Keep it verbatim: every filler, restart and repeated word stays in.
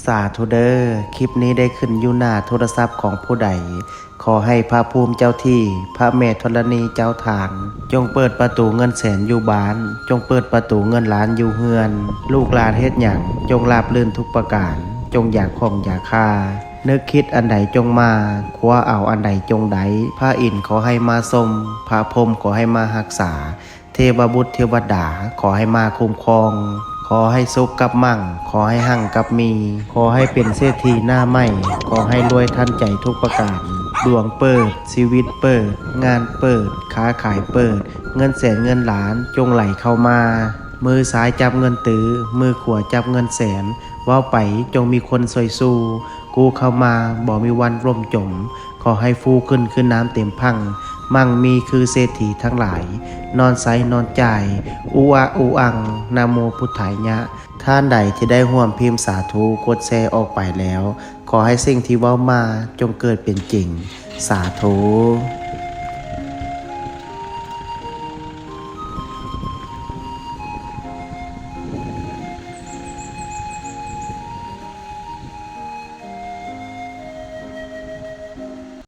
สาธุเด้อ คลิปนี้ได้ขึ้นอยู่หน้าโทรศัพท์ของผู้ใด ขอให้พระภูมิเจ้าที่ พระแม่ธรณีเจ้าทาน จงเปิดประตูเงินแสนอยู่บ้าน จงเปิดประตูเงินล้านอยู่เฮือน ลูกหลานเฮ็ดหยัง จงราบรื่นทุกประการ จงอย่าข้องอย่าคา นึกคิดอันใดจงมา คว้าเอาอันใดจงได้ พระอินทร์ขอให้มาชม พระพรหมขอให้มารักษา เทวบุตรเทวดาขอให้มาคุ้มครอง ขอให้สุขกับมั่ง ขอให้หั่งกับมี ขอให้เป็นเศรษฐีหน้าใหม่ ขอให้รวยทันใจทุกประการ ดวงเปิด ชีวิตเปิด งานเปิด ค้าขายเปิด เงินแสนเงินล้านจงไหลเข้ามา มือซ้ายจับเงินตื้อ มือขวาจับเงินแสน เว้าไปจงมีคนซอยสู้ กู้เข้ามาบ่มีวันล่มจม ขอให้ฟูขึ้นคือน้ำเต็มพัง มั่งมีคือเศรษฐีทั้งหลาย นอนใสนอนจ่าย อุอะอุอัง นะโมพุทธายะ ท่านใดที่ได้ร่วมพิมพ์สาธุ กดแชร์ออกไปแล้ว ขอให้สิ่งที่เว้ามาจงเกิดเป็นจริง สาธุ